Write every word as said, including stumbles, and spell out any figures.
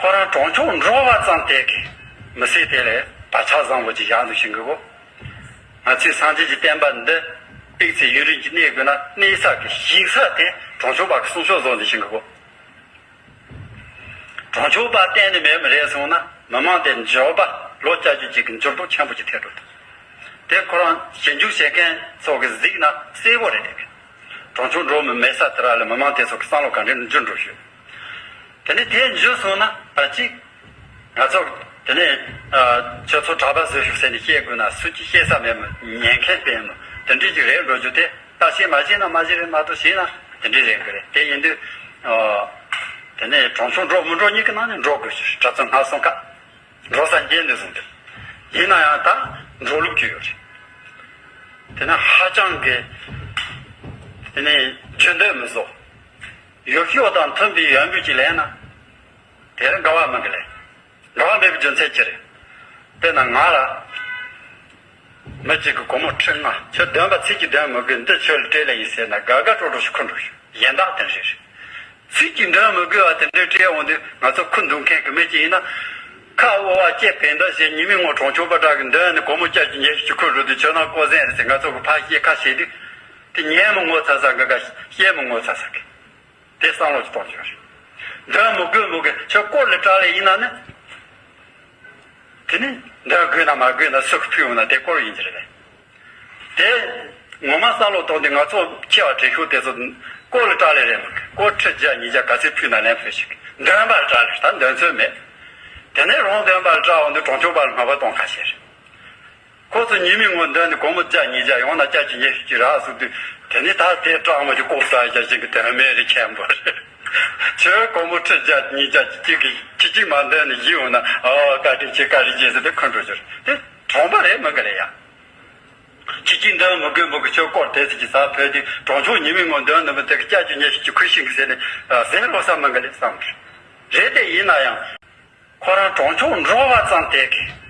ཁོ་རང་གྲོང་ཆོག་འགྲོ་བ་ཙམ་དེ་གི་མི་ཚེ་དེ་ལས་བག་ཆགས་བཟང་པོ་ཅིག་བཞག་འདུག་ཤིང་གི་གོ། ང་ཚོས་སངས་རྒྱས་ཀྱི་བསྟན་པ་འདི་ཏིག་ཙེ་ཡུན་རིང་ཅིག་གནས་དགོས་ན། གནས་ས་གི་ཞིང་ས་དེ་གྲོང་ཆོག་པ་གི་གསུང་ཆོག་བཟོ་འདུག་ཤིང་གི་གོ། གྲོང་ཆོག་པ་གཏན་ནས་མེད་མི་རེད་སོང་ན། མི་མང་དེ་འབྱོར་པ་ལོ་བརྒྱད་ཅུ་ཅིག་གི་འགྱུར་ལྡོག་ཆེན་པོ་ཅིག་ཐེབས་འགྲོ་འདུག། དེ་ཁོ་རང་ཞིབ་འཇུག་བྱེད་མཁན་ཚོ་གི་གཟིགས་ན་གསལ་པོ་རེད་དེ། གྲོང་ཆོག་འགྲོ་མི་མེད་ས་དེ་ར་ལ་མི་མང་དེ་ཚོ་གི་བསམ་བློ་ག་འདྲ་འགྱུར་འགྲོ་ཞུ། དེ་ནས་དེ་འཇུ་སོང་ན་ད་ཅིག་ང་ཚོ་དེ་ནས་ཨ་ཁྱོད་ཚོ་གྲྭ་པ་བཟོས་ཤོག་ཟེར་ནས་བཤད་དགོས་ན། སུ་གཅིག་བཤད་ས་མེད་མོད། ཉན་མཁན་དཔེ་མོད། དེ་འདྲས་ཅིག་རེད་འགྲོ་རྒྱུ་དེ། ད་བཤད་མ་བཤད་ན་མ་བཤད་རེད་མ་གཏོགས། བཤད་ན་དེ་འདྲས་རེད་གི་རེད། དེ་ཡིན་དུས་ཨ་དེ་ནས་གྲོང་ཆོག་འགྲོ་མི་འགྲོ་གཉིས་ཀྱི་ནང་ནས་འགྲོ་དགོས་ཞེས་གྲྭ་བཙུན་སྔར་སོང་ཁ་འགྲོ་ས་འགྱེལ་ནས་བཟུང་སྟེ། ཡིན་ན་ཡང་ད་འགྲོ་ལུགས་ཅིག་ཡོད་རེད། དེ་ནས་ཧ་ཅང་གི་དེ་ནས་རྒྱུན་ལྡན་མི་བཟོ། ཡོ་ཤིའོ་དང་མཐུན་པའི་ཡོན་པོ་ཅིག་ལེན་ན། དེར་འགལ་བ་མི་འགལ་ལེ། འགལ་བ་མེད་པའི་རྒྱུ་མཚན་ཅི་རེད། དཔེར་ན་ང་ལ་མི་གཅིག་གིས་སྒོར་མོ་ཁྲི་ལྔ། ཁྱོད་འདོན་པ་ཚིག་གཅིག་འདོན་མི་དགོས། འདི་ཁྱོད་ལ་སྤྲད་ལེ་ཡིན་ཟེར་ན། དགའ་དགའ་སྤྲོ་སྤྲོ་ཞིག་འཁུར་འགྲོ་ཞུ། གཞན་དག་དེ་རེད། ཚིག་གཅིག་འདོན་མི་དགོས་པ་དེ་འདྲའི་སྤྲད་འོང་དུས། ང་ཚོ་ཁུ་འདུག་མཁན་གྱི་མི་གཅིག་ཡིན་ན། ཁ་ཨོ་བ་སྐྱེ་བེ་འདི་ཞེས་ཉི་མའི་ངོ་གྲོང་ཆོག་པ་འདྲ་གི་འདོན་ནས་སྒོར་མོ་བརྒྱད་ཅུ་ཉི་ཤུ་ཅིག་འཁུར་འགྲོ་དུས། ཁྱོད་རང་ལྐོག་ཟན་རེད་ཟེར་ང་ཚོ་གི་ཕར་བཤད་ཁ་བཤད་དུས། དེ་ཉན་མི་ངོ་ཚ་ས་གི་ག་བཤད་མི་ངོ་ཚ་ས་གི། དེ་བསམ་བློ་ཅིག་གཏོང་རྒྱུ་རེད། འདོན་མི་དགོས་མི་དགོས། ཁྱོད་དཀོར་ལས་སྐྲག་ལེ་ཡིན་ན་ནི། དེ་ནི་འདོན་དགོས་ན་མ་དགོས་ན་སུ་གིས་ཕུལ་འོང་ན་དེ་དཀོར་ཡིན་གྱི་རེད། དེ་ངོ་མ་བསམ་བློ་གཏོང་དུས། ང་ཚོ་ཆེ་བ་གྲས་ཤོག་དེ་ཚོ་དཀོར་ལས་སྐྲག་ལེ་རེད་མི་དགོས། དཀོར་ཁྲི་བརྒྱ་ཉིས་བརྒྱ་ག་ཚོད་ཕུལ་ན་ལན་ཕུལ་ཞིག། འདོན་པ་ལ་སྐྲག་ལེ། ད་འདོན་ཚོད་མེད། དེ་ནས་རང་འདོན་པ་ལ་སྐྲག་འོང་དུས་གྲོང་ཆོག་པ་ལ་སྨད་པ་གཏོང་ཁ་ཤས་རེད། ཁོ་ཚོ་ཉི་མའི་ངོ་འདོན་ནས་སྒོར་མོ་བརྒྱ་ཉིས་བརྒྱ་ཡང་ན་བརྒྱད་ཅུ་ཉི་ཤུ་ཅིག་རག་སོང་དུས། དེ་ནས་ད་དེ་སྐྲག་མོ་གི་ལྐོག་ཟ་རྒྱག་བཞིན་གྱི་དོན་མེད་རེད། ཁྱད་པར་རེད། ཁྱོད་སྒོར་མོ་ཁྲི་བརྒྱ་ཉིས་བརྒྱ་ཅིག་གིས་ཁྱི་གཅིག་མ་འདོན་ནས་བཞག་འོང་ན། ཨོ་བཀའ་དྲིན་ཆེ་བཀའ་དྲིན་ཆེ་ཟེར་ཏེ་འཁུར་འགྲོ་རྒྱུ་རེད། དེ་གྲོང་པ་རེད་མི་འགལ་ལེ་ཡ། ཁྱི་གཅིག་འདོན་མི་དགོས་མི་དགོས། ཁྱོད་སྐོར་དེ་ཚོ་གི་ཟ་ཕོད་དུས། གྲོང་ཆོག་ཉི་མའི་ངོ་འདོན་ནི་མི་དེ་གི་བརྒྱད་ཅུ་ཉི་ཤུ་ཅིག་འཁུར་ཤིང་གི་ཟེར་ནས་ཟེར་རོ་བསམ་མི་འགལ་ལེ་བསམ་གི་རེད། དེ་ཡིན་ན་ཡང་། ཁོ་རང་གྲོང་ཆོག་འགྲོ་བ་ཙམ་དེ་གི་